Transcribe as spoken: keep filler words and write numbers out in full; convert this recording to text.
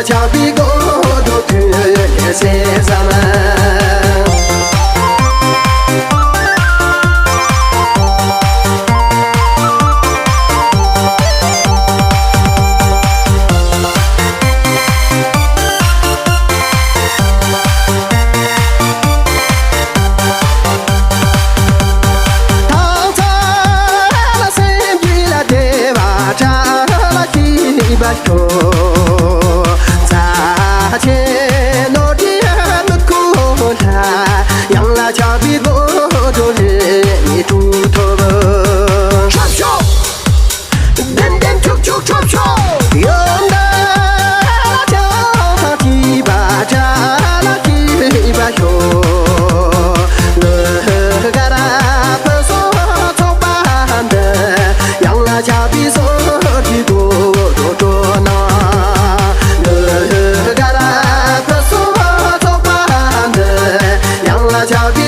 ཆགས་པའི་སྒོ་འགྲོ་དུས་ངས་བྱས་ཙམ། ཐང་ཚ་ལ་སེམས་རྒྱུད་ལ་བདེ་བ་བཀྲ་ལ་ཤིས་པ་ཤོག་རྩ་ཆེན་ནོར་འདྲེ་མི་ཁུག་ལ། ཡང་ལ་ཆགས་པའི་སྒོ་འགྲོ་ལས་ནི་གྲུབ་ཐོབ། ཤོག་ཤོག་ལྡེམ་ལྡེམ་ཆུག་ཆུག་ཆོབ་ཆོབ། ཡོན་ཏན་ལ་ཆགས་ཐག་བཅད་པ་བཀྲ་ལ་ཤིས་པ་ཤོག་ལོ་ག་ར་ཕུན་སུམ་ཚོགས་པ་འདི། ཡང་ལ་ཆགས་པའི་སོར་གྱི་སྒོ་འགྲོ་སྤྲོ་ན། ལོ་ག་ར་ཕུན་སུམ་ཚོགས་པ་འདི། ཡང་ལ་ཆགས་པའི་